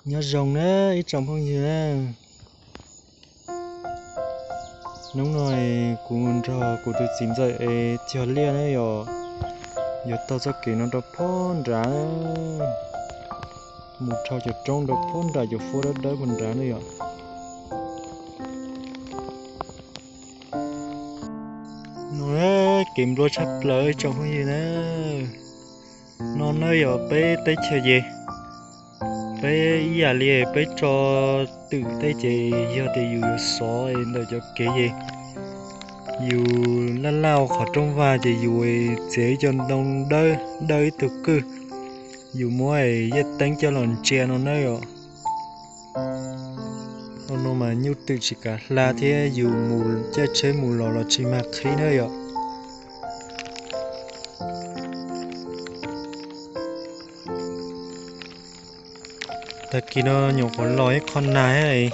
Nyob zoo na ib tsoom phooj ywg na. Hnub no kuv nrog kuv tus txiv ntxawm es cog liaj na yom, yuav taug txoj kev no rau phab nrad, mus dhau cov roob rau phab nram cov huab dawb dawb puag nrad na yom. No kev nplua tshaj plaws ib tsoom phooj ywg na. No na yog peb teb chaws ces peb ib yam li peb tso twm tej ces yog tias yus yuav xov ntawm cov kev ces yus laj laj ua qhov rooj vag ces yus txiav ib co ntoo dawb dawb ib tug kwj, yus muab yaj teeb coj los ntsia no na yom. Ua no mas nyuj twm tsis kav hla thiab yus mus caij tsheb mus los los tsis mag qhib na yom. Tag kis no nyuam qhuav los ib qho nag,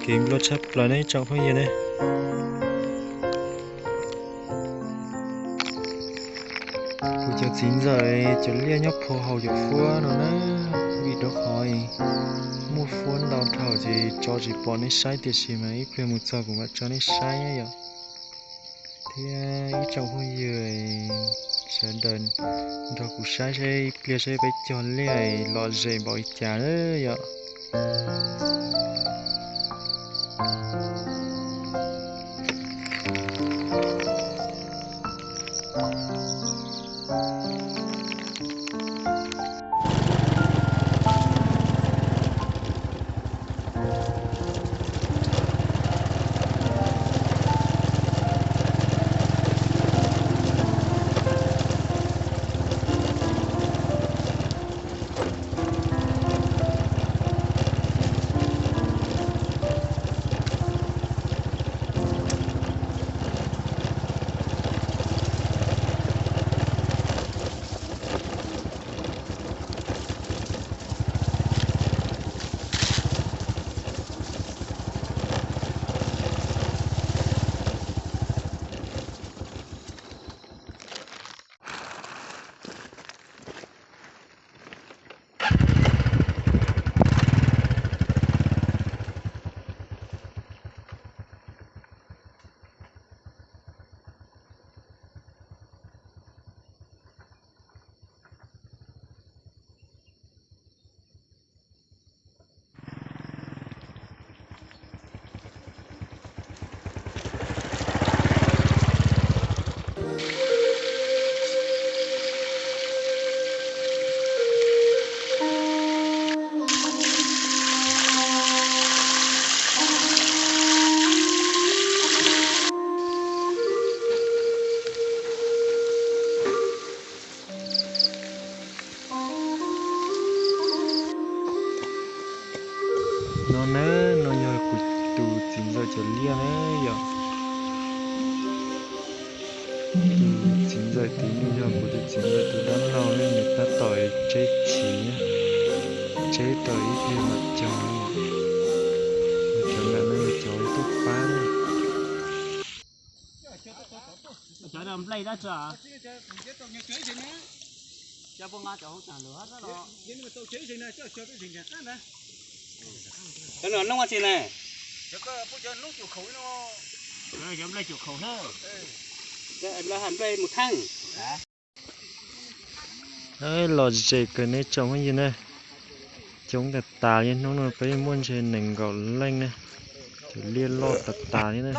kev nplua tshaj plaws ne ib tsoom phooj ywg ne. Kuv cov txiv ntxawm cov liaj nyob puag hauv cov huab no na, vim rau qhov muaj huab ntau dhau ces tso tsis pom nej saib tiam sis mas ib pliag mus txog kuv mam tso nej saib yom. Thiab ib tsoom phooj ywg sawv daws nrog kuv saib seb ib pliag seb peb cog liaj lom zem npaum li cas na yom. No na, no yog kuv tus txiv ntxawm cov liaj na yom. Tus txiv ntxawm tus no yog kuv tus txiv ntxawm tus dab laug ne, nws tab tom tseb chiv, tseb tau ib pliag mam cog. Cov nram no yog cov tuaj pab na. Cov nplej dab tsi? Cov no noob tsi ne? Cov nplej cuam khaum na. Lawv hais nplej mus theej. Lom zem kawg nej tsoom phooj ywg na. Coob tas tas li, hnub no peb muaj ntshe nees nkaum leej ne. Cov liaj loj tas tas li na.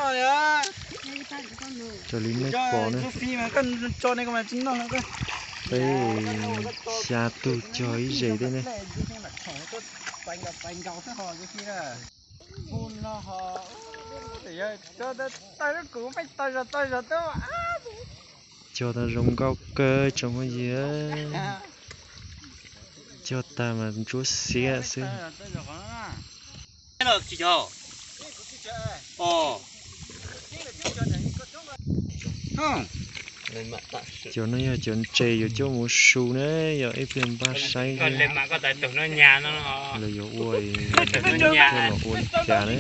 Raws li nej pom na, peb xya tug cog ib zes tej ne. Cog tau zoo nkauj kawg tsoom phooj ywg. Cog tag mas ntsuab xiab xwb. Cov no yog cov ntses yuav coj mus su na, yog ib pliag npaj saib lawv yuav ua, coj los ua li cas na.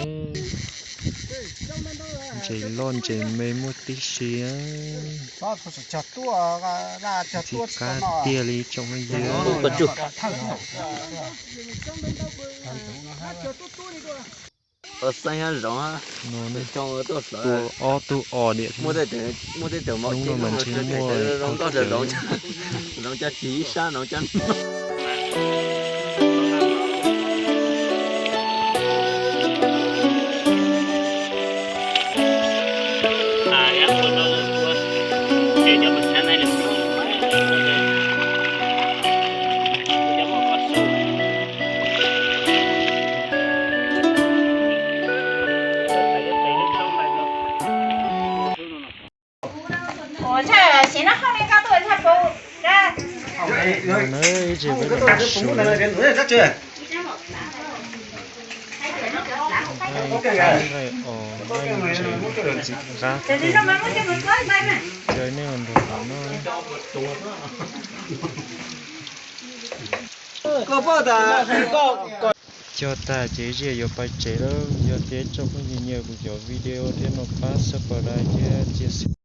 Ntses loj ntses me muaj tib si. Ntxim qab tiag li tsoom phooj ywg. Tua ob tug os diam. Hnub no mas ntshe muaj Ib tse peb los su, nqaij os, nqaij ntxim qab, caw nej los nrog kuv noj. Cog tag ces ib ziag yuav pais tsev lawm. Yog tias tsoom phooj ywg nyiam kuv cov video thiab no pab subscribe thiab cia